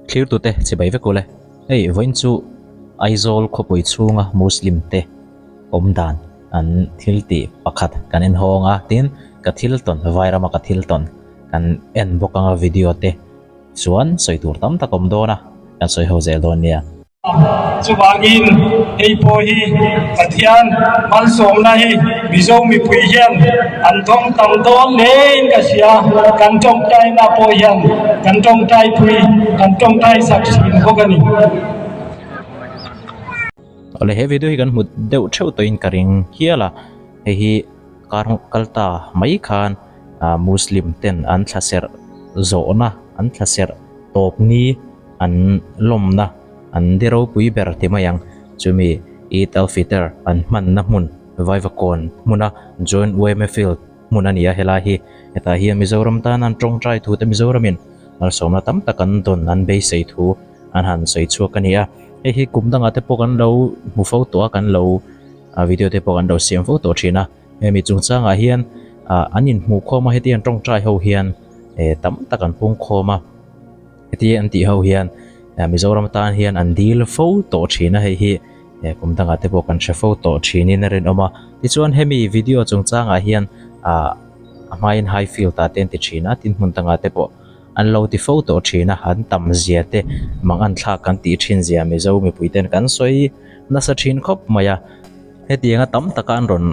Thlirtute chibai vek ule. Hei vawiin chu Aizawl khawpui chhunga Muslim te awm dan an thil tih pakhat kan en hawng a, tin ka thil tawn Vairama ka thil tawn kan en bawk anga video te chuan sawi tur tam tak awm dawn a, kan sawi ho zel dawn nia. Chuvangin hei pawh hi Pathian malsawmna hi Mizo mipui hian an thawng tam dawn hlein ka hria. Kan tawngtaina pawh hian kan tawngtaipui, kan tawngtai sak thin bawk a ni. Awle he video hi kan hmu deuh theuh tawhin ka ring hial a, hei hi kar kal ta mai khan Muslim ten an thla serh zawhna an thla serh tawp ni an lawmna an di ropui ber ti mai ang. Chumi Eid al-Fitr an hmanna hmun Vaivakawn hmuna Joint Ueme Field hmun a ni a, helai hi hetah hian Mizoram tan an tawngtai thu te Mizoramin malsawmna tam tak an dawn an beisei thu an han sawi chhuak a ni a. Hei hi kum dangah te pawh kan lo hmu fo tawh a, kan lo video te pawh kan lo siam fo tawh thin a. Hemi chungchangah hian an inhmuhkhawm a, heti an tawngtai ho hian tam tak an pungkhawm a. Heti an tih ho hian Mizoram tan hian an dil fo tawh thin a, hei hi kum dangah te pawh kan hre fo tawh thinin a rinawm a. Tichuan hemi video chungchangah hian ah a hmain high field ah te an ti thin a, tin hmun dangah te pawh an lo ti fo tawh thin a, an tam zia te mangan thlak kan tih thin zia Mizo mipui ten kan sawi nasa thin khawp mai a. Hetianga tam taka an rawn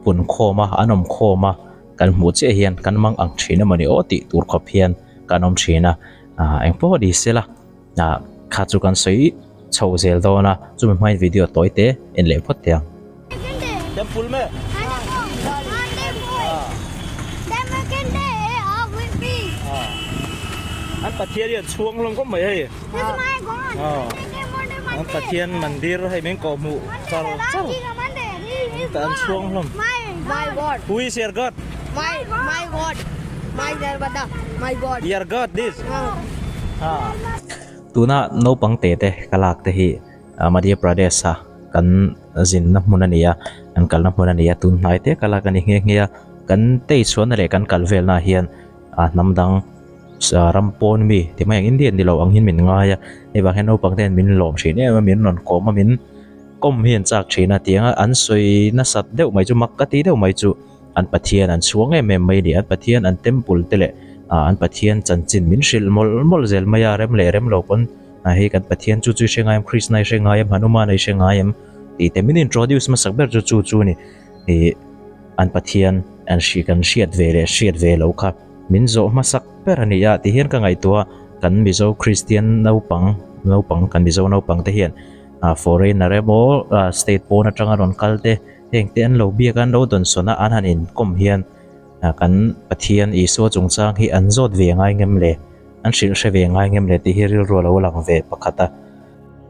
pun khawm a, an awm khawm a. Kan hmuh chiah hian kan mang ang thin emaw ni aw tih tur khawp hian kan awm thin a, ah eng pawh ni sela ah kha chu kan sawi chho zel dawn a, chumi hmain video tawi te en leh phawt teh ang. Temple me. An Pathian hi an chhuang hlawm khawp mai hei. An Pathian mandir hei min kawhhmuh char char. An chhuang hlawm. My God. Who is your God? My my God. My Narmada. My God. Your God this. Ha. Tuna naupang te te ka lak te hi Madhya Pradesh a kan zinna hmun a ni a, kan kalna hmun a ni a, tun hnai te ka lak a ni nghe nghe a, kan tei chhuahna leh kan kal velna hian hnam dang ram pawn mi ti mai ang Indian ni lo ang hian min ngai a, hei vang hian naupang te hian min lawm thin em a, min rawn kawm a, min kawm hi an chak thin a tiang a an sawi nasat deuh mai chu mak ka ti deuh mai chu an Pathian an chhuang em em mai a ni an Pathian an temple te leh ah an Pathian chanchin min hrilh mawlh mawlh zel mai a rem leh rem lo pawn ah hei kan Pathian chu chu i hre ngai em Krishna i hre ngai em Hanuman i hre ngai em tih te min introduce hmasak ber chu chu chu a ni ih an Pathian an hri kan hriat ve leh hriat ve lo kha min zawh hmasak ber a ni a ti hian ka ngaihtuah a kan Mizo Kristian naupang naupang kan Mizo naupang te hian ah foreigner emaw ah state pawn atanga rawn kal te heng te an lo biak a an lo dawnsawn a an han inkawm hian ah kan Pathian Isua chungchang hi an zawt ve ngai ngem le an hrilh hre ve ngai ngem le tih hi rilru a lo lang ve pakhat a.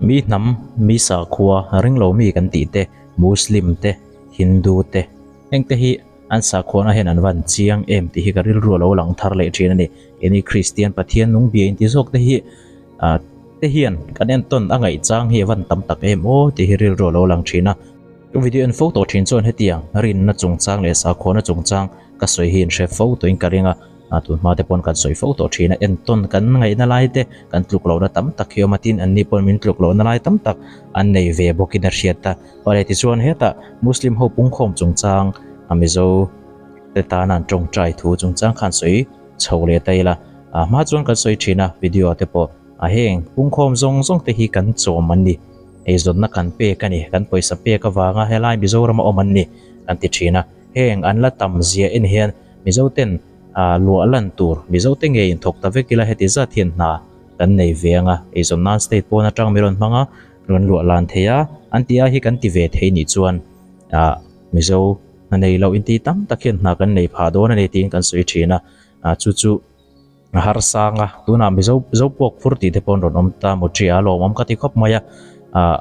Mi hnam mi sakhua ringlo mi kan tih te Muslim te Hindu te heng te hi an sakhuana hian an van chiang em tih hi ka rilru a lo lang thar leh thin a ni. Keini Kristian Pathian nung bia inti zawk te hi ah te hian kan entawn a ngaih chang hi a van tam tak em aw tih hi rilru a lo lang thin a. Ka video en fo tawh thin chuan hetiang rinna chungchang leh sakhuana chungchang ka sawi hi inhre fo tawhin ka ring a, ah tun hma te pawn kan sawi fo tawh thin a, entawn kan ngaihna lai te kan tluk lohna tam tak hi awm a tin anni pawn min tluk lohna lai tam tak an nei ve bawkin a hriat a. Awle tichuan hetah Muslim ho pungkhawm chungchang a Mizo te tana an tawngtai thu chungchang khan sawi chho leh ta ila a hma chuan kan sawi thin a video ah te pawh a heng pungkhawm zawng zawng te hi kan chawm an ni eizawnna kan pek a ni kan pawisa pek avanga helai Mizoram a awm an ni kan ti thin a heng an la tam zia en hian Mizo ten ah luah lan tur Mizo te ngei inthawk ta vek ila heti zat hian hna kan nei ve anga eizawn nan state pawn atang mi rawn hmang a rawn luah lan thei a an ti a hi kan ti ve thei nih chuan ah Mizo hna nei loh inti tam tak hian hna kan nei phah dawn a ni tiin kan sawi thin a, ah chu chu a harsang a, tunah Mizo Mizo puak phur tih te pawh an rawn awm ta maw ṭia a lawmawm ka ti khawp mai a, ah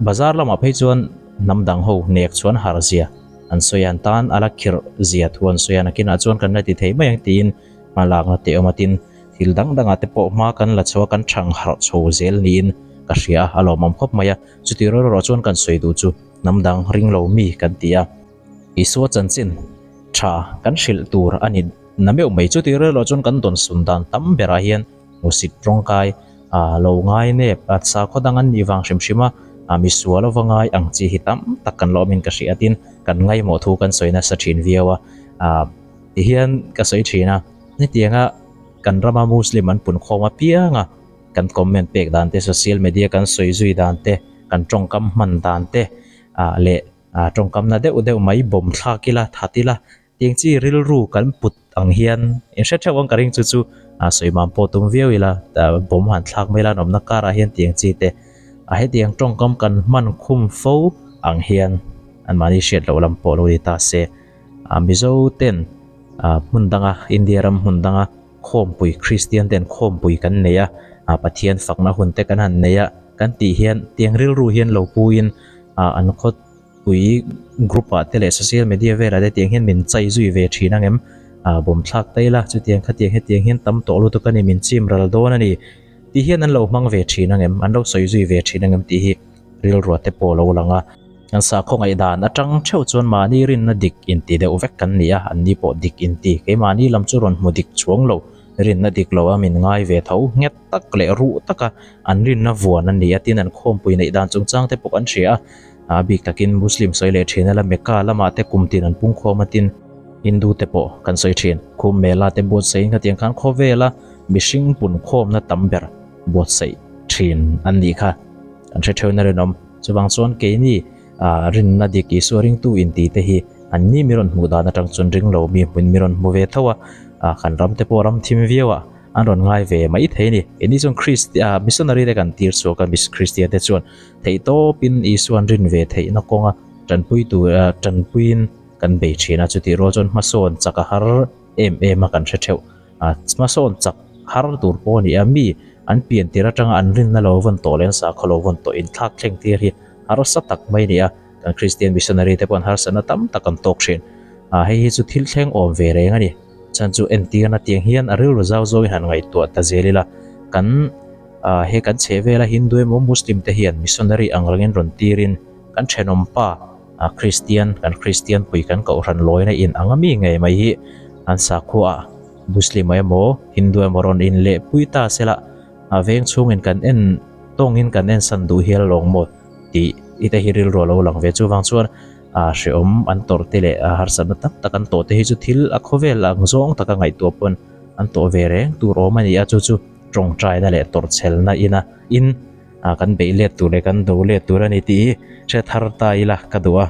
bazar lamah phei chuan hnam dang ho nek chuan har zia an sawi a, an tan a la khirh zia thu an sawi a, nakinah chuan kan la ti thei mai ang tiin hma lakna teh awm a tin thil dang dangah te pawh hma kan la chho a kan thang harh chho zel niin ka hria a, a lawmawm khawp mai a, chutih rawih erawh chuan kan sawi duh chu. Hnam dang ring lo mi kan ti a, Isua chanchin tha kan hrilh tur a ni na meuh mai. Chuti rel loh chuan kan dawn sun dan tam berah hian hmusit tawngkai Ah lo ngai nep a sakhaw dang an nih vang hrim hrim a, ah misual ava ngai ang chi hi tam tak kan lawmin ka hria tin kan ngaihmawh thu kan sawi nasa thin viau a, ah tihian ka sawi thin a, hetianga kan rama Muslim an pun khawm apiang a kan comment pek dan te social media kan sawi zui dan te kan tawngkam hman dan te ah leh ah tawngkamna deuh deuh mai bawm thlak ila that ila Tiang chi rilru kan put ang hian in hre theuh ang ka ring chu chu a sawi mam pawh tum viau ila bawm han thlak mai la an awmna karah hian tiang chi te a hetiang tawngkam kan hman khum fo ang hian an mahni hriat loh lam pawh lo ni ta se a Mizo ten a hmun danga India ram hmun danga khawmpui Kristian ten khawmpui kan nei a a Pathian fakna hun te kan han nei a kan tih hian tiang rilru hian lo pu in a an khaw Pui group ah te leh social media velah te tiang hian min chai zui ve thin ang em? Ah bawm thlak ta ila chutiang khatiang hetiang hian tam tawh lutuk a ni min chim ral dawn a ni tih hian an lo hmang ve thin ang em? An lo sawi zui ve thin ang em tih hi rilruah te pawh a lo lang a. Kan sakhaw ngaihdan atang theuh chuan mahni rinna dik inti deuh vek kan ni a, anni pawh dik inti keimahni lam chu rawn hmu dik chuang lo, rinna dik lo a min ngai ve tho nghet tak leh ruh taka an rinna vuan a ni a tin an khawmpui neih dan chungchang te pawh kan hria a. A bik takin Muslim sawi leh thin a la Mecca lamah te kum tin an pungkhawm a tin Hindu te pawh kan sawi thin. Khum Mela te buatsaih in khatiang khan khawvela mihring punkhawmna tam ber buatsaih thin an nih kha kan hre theuhin a rinawm. Chuvang chuan keini rinna dik Isua ringtu inti te hi an ni mi rawn hmuh dan atang chuan ring lo mi hmun mi rawn hmu ve tho a, kan ram te pawh ram thim viau a an rawn ngai ve mai thei a ni. Keini chuan Missionary te kan tir chhuak a, Christian te chuan Theih tawpin Isua'n rin ve theihna kawnga tanpui tur tanpuiin kan bei thin a, chutih rual chuan hmasawn chak a har em em a kan hre theuh. Hmasawn chak har tur pawh a ni a, mi an pian tir atanga an rinna lo vawn tawh leh an sakhaw lo vawn tawh inthlak thleng tir hi harsa tak mai a ni a, kan Kristian missionary te pawh an harsatna tam tak an tawk thin. Hei hi chu thil thleng awm ve reng a ni. Chhan chu entirna tiang hian a rilru zau zawngin han ngaihtuah ta zel ila, kan. Ah he kan chheh vela Hindu emaw Muslim te hian missionary ang rengin rawn tirin kan thenawm pa ah Kristian kan Kristian pui kan kohhran lawina in ang ami ngei mai hi an sakhua ah Muslim emaw Hindu emaw rawn in leh pui ta sela a veng chhungin kan en tawngin kan en san duh hial alawng maw tih i te hi rilru a lo lang ve chuvang chuan ah hrehawm an tawrh te leh harsatna tak tak an tawh te hi chu thil a khawvel ang zawng taka ngaihtuah pawn an tawh ve reng tur awm a ni a chu chu. Tawngtaina leh tawrhchhelna ina in ah kan beih let tur leh kan do let tur a ni tih hi hre thar ta ila ka duh a.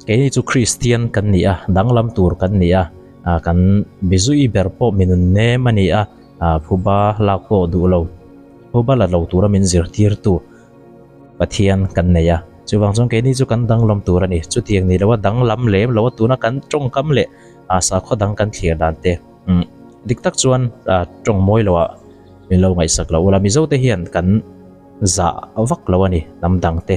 Keini chu Kristian kan ni a, danglam tur kan ni a, ah kan bizui ber pawh mi nun nem a ni a, ah phuba lak pawh duh lo, phuba la lo tura min zirtirtu Pathian kan nei a. Chuvang chuan keini chu kan danglam tur a ni. Chutiang ni loa danglam lem loa tuna kan tawngkam leh ah sakhaw dang kan thlir dan te. Umm dik tak chuan tawng mawi loh ah min lo ngaihsak loh ula Mizo te hian kan zah vak lo a ni hnam dang te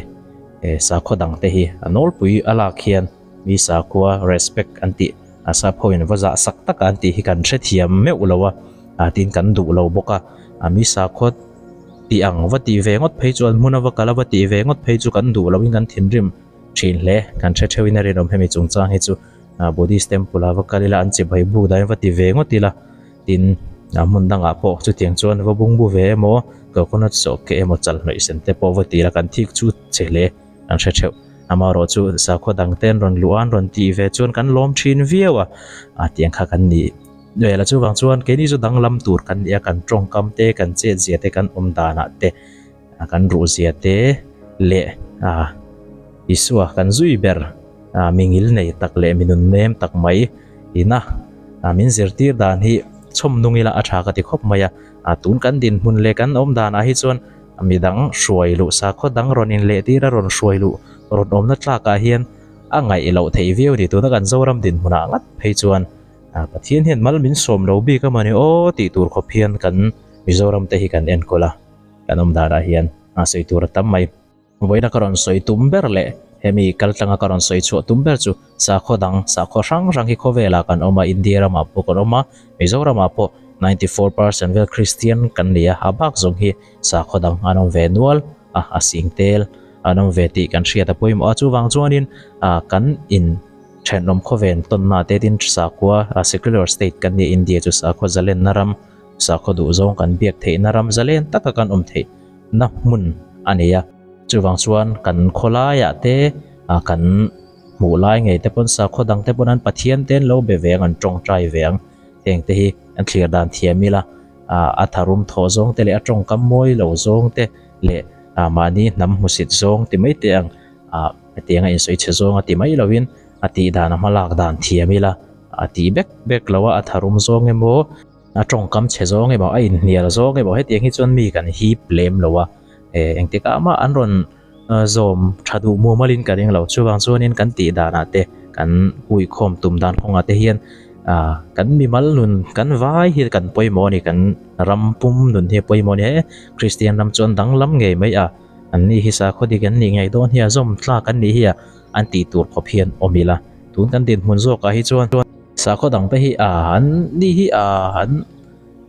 eh sakhaw dang te hi a nawlpui a lak hian mi sakhua respect an tih a sap ho in va zah sak tak a an tih hi kan hrethiam meuh lo a ah tin kan duh lo bawk a ah mi sakhua tih ang va tih ve ngawt phei chu an hmun a va kal a va tih ve ngawt phei chu kan duh lo in kan thinrim thin hle kan hre theuh in a rinawm hemi chungchang hi chu. Ah Buddhist temple ah va kal ila an chibai buk dahin va ti ve ngawt ila tin ah hmun dangah pawh chutiang chuan va bungbu ve emaw coconut sawh ke emaw chal hnawih sen te pawh va ti ila kan thik chu che hle an hre theuh amaherawh chu sakhaw dang te an rawn luh a an rawn tih ve chuan kan lawm thin viau a ah tiang kha kan nih vel a chuvang chuan keini chu danglam tur kan ni a kan tawngkam te kan chetzia te kan awm danah te kan ruhzia te leh ah Isua kan zui ber ah mi ngil nei tak leh mi nun nem tak mai ina ah min zirtir dan hi chhawm nung ila a tha ka ti khawp mai a, ah tun kan dinhmun leh kan awm danah hi chuan midang hruai luh sakhaw dang rawn in leh tir a rawn hruai luh rawn awmna tlakah hian a ngaih loh theih viau a ni tuna kan Zoram dinhmunah ngat phei chuan ah Pathian hian mal min sawm lo bik a mawni aw tih tur khawp hian kan Mizoram te hi kan enkawl a kan awm danah hian ah sawi tur a tam mai. Vawiina ka rawn sawi tum ber leh hemi kaltlanga ka rawn sawi chhuah tum ber chu sakhaw dang, sakhaw hrang hrang hi khawvelah kan awm a, India ramah pawh kan awm a, Mizoramah pawh 94 percent vel Kristian kan ni a, a bak zawng hi sakhaw dang an awm ve nual a, a sing tel an awm ve tih kan hriat a pawimawh a, chuvang chuanin kan in thenawm khawven tawnna te tin sakhua secular state kan ni a, India chu sakhaw zalenna ram. Sakhaw duhzawng kan biak theihna ram zalen taka kan awm theih na hmun a ni a. Chuvang chuan kan khawlaiah te kan hmuh lai ngei te pawn sakhaw dang te pawn an Pathian te an lo be ve ang, an tawngtai ve ang. Heng te hi an thlir dan thiam ila a tharum thawh zawng te leh a tawngkam mawi lo zawng te leh mahni hnam hmusit zawng ti mai teh ang hetiang a insawi chhe zawng a ti mai lovin a tih dan a hmalak dan thiam ila a tih bek bek lo a, a tharum zawng emaw a tawngkam chhe zawng emaw a inhnial zawng emaw hetiang hi chuan mi kan hip lem lo a eh engtikah mah an rawn zawm tha duh mumalin ka ring lo chuvang chuanin kan tih danah te kan huikhawm tum dan kawngah te hian ah kan mimal nun kan vai hi kan pawimawh a ni kan ram pum nun hi a pawimawh a ni he Kristian ram chuan danglam ngei mai a an ni hi sakhaw dik an nih ngei dawn hi a zawm tlak an nih hi a an tih tur khawp hian awm ila tun kan dinhmun zawkah hi chuan sakhaw dang te hi a an ni hi a an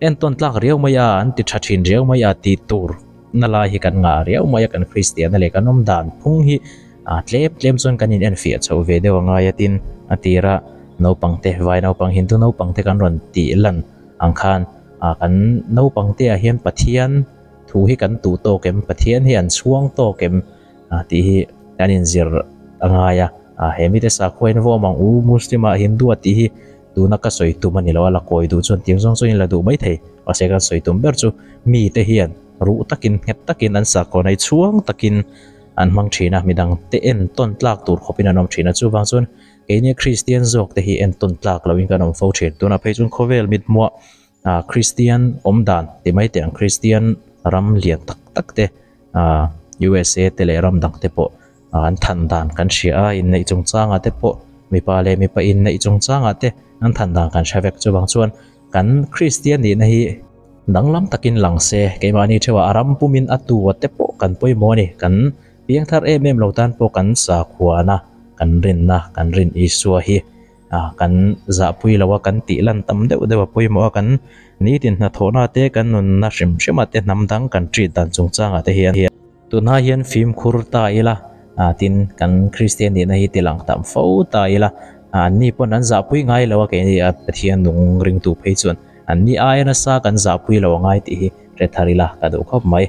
entawn tlak riau mai a an ti tha thin riau mai a tih tur na lai hi kan ngah riau mai a kan Kristiana leh kan awm dan phung hi a tlem tlem chuan kan in enfiah chhoh ve deuh a ngai a tin a tira naupang te vai naupang Hindu naupang te kan rawn tih lan ang khan a kan naupang te ah hian Pathian thu hi kan tuh tawk em Pathian hi an chhuang tawk em a tih hi kan inzir a ngai a a he mite sakhua in vawm ang u Muslim ah Hindu ah tih hi tuna ka sawi tum a ni lo a la kawi duh chuan tiang zawng chuan in la duh mai thei mahse kan sawi tum ber chu mite hian ruh takin nghet takin an sakhaw nei chhuang takin an hmang thin a midang te entawn tlak tur khawpin an awm thin a chuvang chuan keini Kristian zawk te hi entawn tlak loin kan awm fo thin tunah phei chuan khawvel mithmuah ah Kristian awm dan ti mai teh ang Kristian ram lian tak tak te ah USA te leh ram dang te pawh an than dan kan hria a inneih chungchangah te pawh mipa leh mipa inneih chungchangah te an than dan kan hre vek chuvang chuan kan Kristian nihna hi danglam takin lang se keimahni theuhah a ram pumin a tu a te pawh kan pawimawh a ni kan piangthar em em lo tan pawh kan sakhuana kan rinna kan rin Isua hi. Ah kan zahpui lo a kan tih lan tam deuh deuh a pawimawh a kan nitin hnathawhna te kan nunna hrim hrim ah te hnam dang kan treat dan chungchangah te hian tunah hian fimkhur ta ila ah tin kan Kristian nihna hi ti lang tam fo ta ila ah an ni pawn an zahpui ngai lo a keini a Pathian nung ringtu phei chuan an ni aia nasa kan zahpui lo a ngai tih hi hre thar ila ka duh khawp mai.